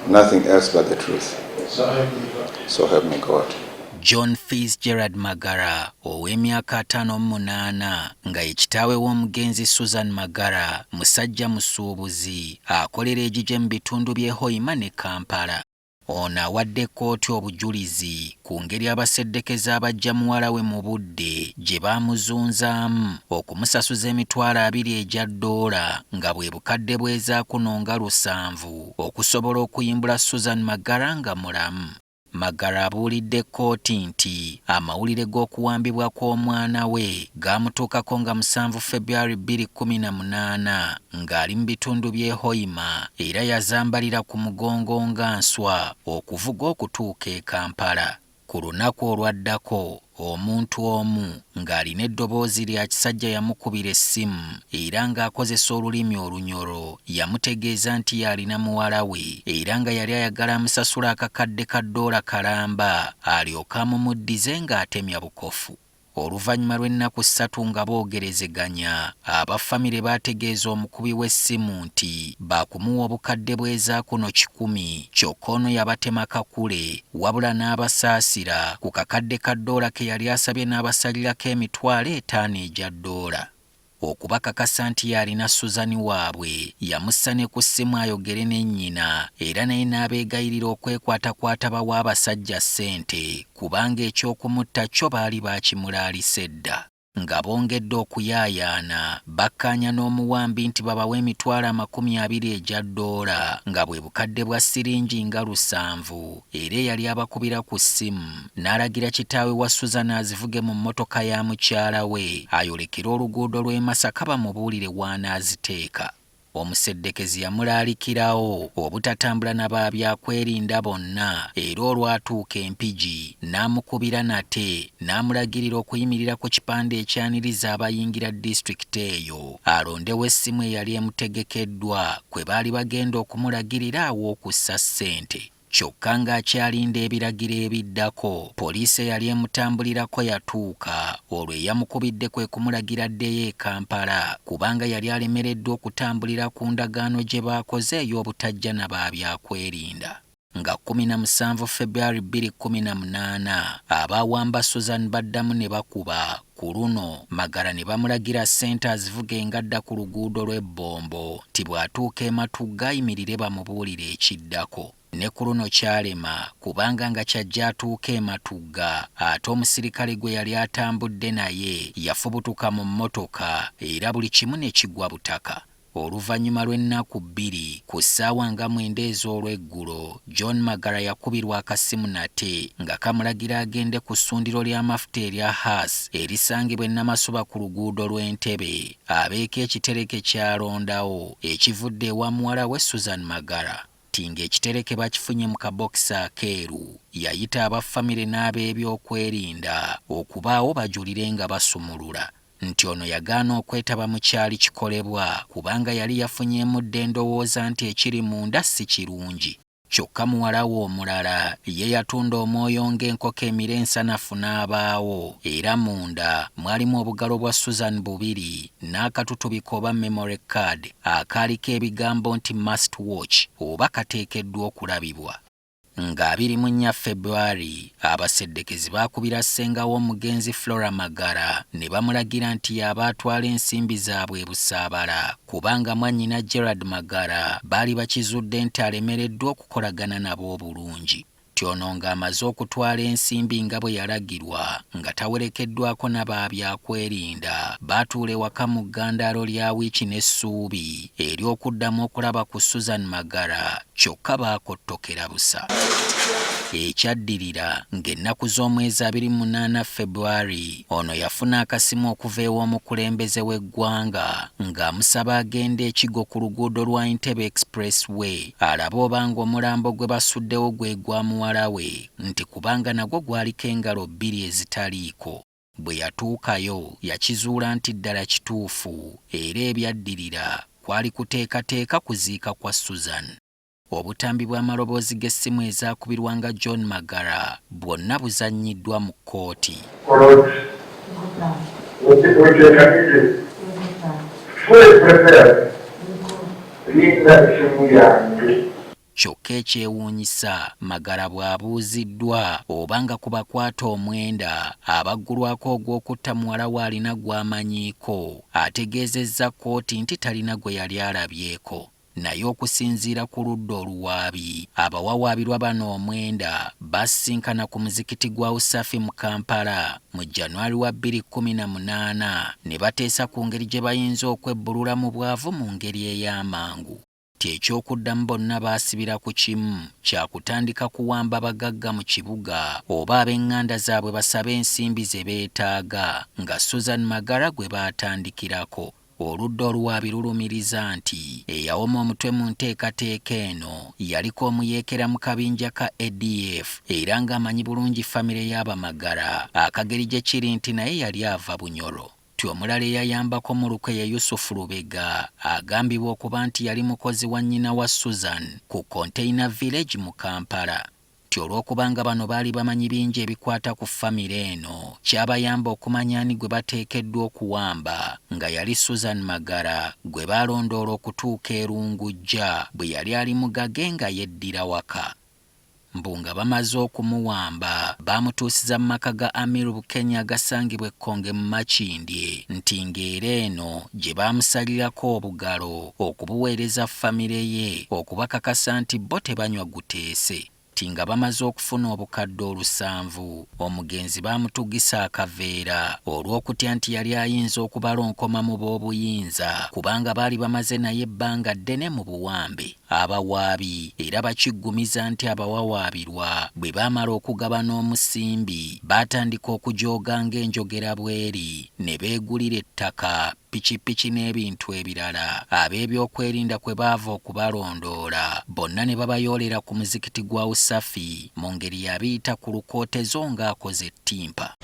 Nothing else but the truth. So help me God. So help me God. John Fitzgerald Magara ow'emyaka 58 nga ye kitaawe w'omugenzi Susan Magara musajja musuubuzi akolera egigye mu bitundu by'e Hoima ne Kampala. Ono awadde kkooti obujulizi ku ngeri abaseddekeza abaggya muwala we mu budde gye baamuzunzaamu okumusasuza 20,000 egya ddoola nga bwe bukadde bw'ezaakuno nga 7 okusobola okuyimbula Susan Magara nga mulamu. Magara abuulidde kkooti nti amawulire g'okuwambibwa kw'omwana we gaamutuukako nga 7 February 2018 ng'ali mu bitundu by'e Hoima era yazambalira ku mugongo nga nswa okuvuga okutuuka e Kampala. Ku lunaku olwaddako omuntu omu ng'alina eddoboozi lya kisajja yamukubira essimu era ng'akozesa olulimi olunyoro yamutegeeza nti y'alina muwala we era nga yali ayagala amusasula akakadde ka ddoola kalamba alyoke amumuddize ng'atemya bukofu. Oluvannyuma lw'ennaku 3 nga boogerezeganya, aba famire baategeeza omukubi w'essimu nti baakumuwa obukadde bw'ezaakuno 100 kyokka ono yabatema kakule wabula n'abasaasira ku kakadde ka ddoola ke yali asabye n'abasalirako 50,000 egya ddoola. Okubakakasa nti y'alina Susan waabwe, yamussa ne ku ssimu ayogere ne nnyina era naye n'abeegayirira okwekwatakwata bawe abasajja ssente kubanga eky'okumutta kyo baali baakimulaalise dda. Nga bongedde okuyaayaana, bakkaanya n'omuwambi nti babawe 20,000 egya ddoola nga bwe bukadde bwa siringi nga 7 era eyali abakubira ku ssimu n'alagira kitaawe wa Susan azivuge mu mmotoka ya mukyala we ayolekere oluguudo lw'e Masaka bamubuulire w'anaaziteeka. Omuseddekezi yamulaalikirawo obutatambula na ba byakwerinda bonna era olwatuuka e Mpigi n'amukubira nate n'amulagirira okuyimirira ku kipande ekyaniriza abayingira disitulikiti eyo alondewo essimu eyali emutegekeddwa kwe baali bagenda okumulagirira aw'okussa ssente. Kyokka ng'akyalinda ebiragiro ebiddako, poliisi eyali emutambulirako yatuuka, olwo eyamukubidde kwe kumulagira addeyo e Kampala kubanga yali alemereddwa okutambulira ku ndagaano gye baakoze ey'obutajja na ba byakwerinda. Nga 17 February 2018, abaawamba Susan baddamu ne bakuba ku luno Magara ne bamulagira ssente azivuge ng'adda ku luguudo lw'e Bombo nti bw'atuuka e Matugga ayimirire bamubuulire ekiddako. Ne ku luno kyalema kubanga nga kyajja atuuka e Matugga ate omusirikale gwe yali atambudde naye yafubutuka mu mmotoka era buli kimu ne kigwa butaka. Oluvannyuma lw'ennaku 2 ku ssaawa nga 9 ez'olweggulo, John Magara yakubirwa akasimu nate nga kamulagira agende ku ssundiro ly'amafuta erya Haas erisangibwa e Namasuba ku luguudo lw'Entebe abeeko ekitereke ky'alondawo ekivudde ewa muwala we Susan Magara. Nti ng'ekitereke bakifunye mu kabokisi akeeru, yayita aba famire n'abeebyokwerinda okubaawo bajulire nga basumulula. Nti ono yagaana okwetaba mu kyali kikolebwa kubanga yali yafunyeemu dda endowooza nti ekiri munda si kirungi. Kyokka muwala we omulala ye yatunda omwoyo ng'enkoko emira ensanafu n'abaawo era munda mwalimu obugalo bwa Susan bubiri n'akatutubiko oba memory card akaaliko ebigambo nti must watch oba kateekeddwa okulabibwa. Nga 24 February, abaseddekezi baakubira ssenga w'omugenzi Flora Magara ne bamulagira nti y'aba atwala ensimbi zaabwe e Busaabala kubanga mwannyina Gerald Magara baali bakizudde nti alemereddwa okukolagana nabo obulungi. Nti ono ng'amaze okutwala ensimbi nga bwe yalagirwa nga tawerekeddwako na ba byakwerinda, baatuula ewaka mu ggandaalo lya wiiki n'essuubi ery'okuddamu okulaba ku Susan Magara kyokka baakottokera busa. Ekyaddirira ng'ennaku z'omwezi 28 February, ono yafuna akasimu okuva ew'omukulembeze w'eggwanga ng'amusaba agende e Kigo ku luguudo lwa Entebbe Expressway alabe oba ng'omulambo gwe basuddewo gwe gwa muwala we nti kubanga nagwo gwaliko engalo 2 ezitaliiko. Bwe yatuukayo yakizuula nti ddala kituufu era ebyaddirira kwali kuteekateeka kuziika kwa Susan. Obutambi bw'amaloboozi g'essimu ezaakubirwanga John Magara bwonna buzannyiddwa mu kkooti. Kyokka ekyewuunyisa, Magara bw'abuuziddwa oba nga ku bakwate omwenda abaggulwako ogw'okutta muwala we alina gw'amanyiiko, ategeezezza kkooti nti talina gwe yali alabyeko. Naye okusinziira ku ludda oluwaabi, abawawaabirwa bano omwenda baasisinkana ku muzikiti gwa Usafi mu Kampala mu January wa 2018 ne bateesa ku ngeri gye bayinza okwebbulula mu bwavu mu ngeri ey'amangu. Nti eky'okuddamu bonna baasibira ku kimu kya kutandika kuwamba bagagga mu kibuga oba ab'enganda zaabwe basabe ensimbi ze beetaaga nga Susan Magara gwe baatandikirako. Oludda oluwaabi lulumiriza nti eyawoma omutwe mu nteekateeka eno yaliko omuyeekera mu kabinja ka ADF era ng'amanyi bulungi famire y'Abamagara akageri gye kiri nti naye yali ava Bunyoro. Nti omulala eyayambako mu lukwe ye Yusuf Lubega agambibwa okuba nti yali mukozi wa nnyina wa Susan ku Container Village mu Kampala. Nti olw'okuba nga bano baali bamanyi bingi ebikwata ku famire eno, kyabayamba okumanya ani gwe bateekeddwa okuwamba nga yali Susan Magara gwe baalondoola okutuuka e Lungujja bwe yali ali mu gage nga yeddira waka. Mbu nga bamaze okumuwamba, baamutuusiza mu maka ga Amir Bukenya agasangibwa e Kkonge mu Makindye nti ng'era eno gye baamusalirako obugalo okubuweereza famire ye okubakakasa nti bo tebanywa guteese. Nti nga bamaze okufuna obukadde olusanvu, omugenzi baamutugisa akaveera olw'okutya nti yali ayinza okubalonkoma mu b'obuyinza kubanga baali bamaze naye ebbanga ddene mu buwambe. Abawaabi era bakiggumiza nti abawawaabirwa bwe baamala okugabana omusimbi, baatandika okujooga ng'enjogera bw'eri ne beegulira ettaka, pikipiki n'ebintu ebirala abeebyokwerinda kwe baava okubalondoola bonna ne babayoolera ku muzikiti gwa Usafi mu ngeri ya biyita ku lukootezo ng'akoze ettimpa.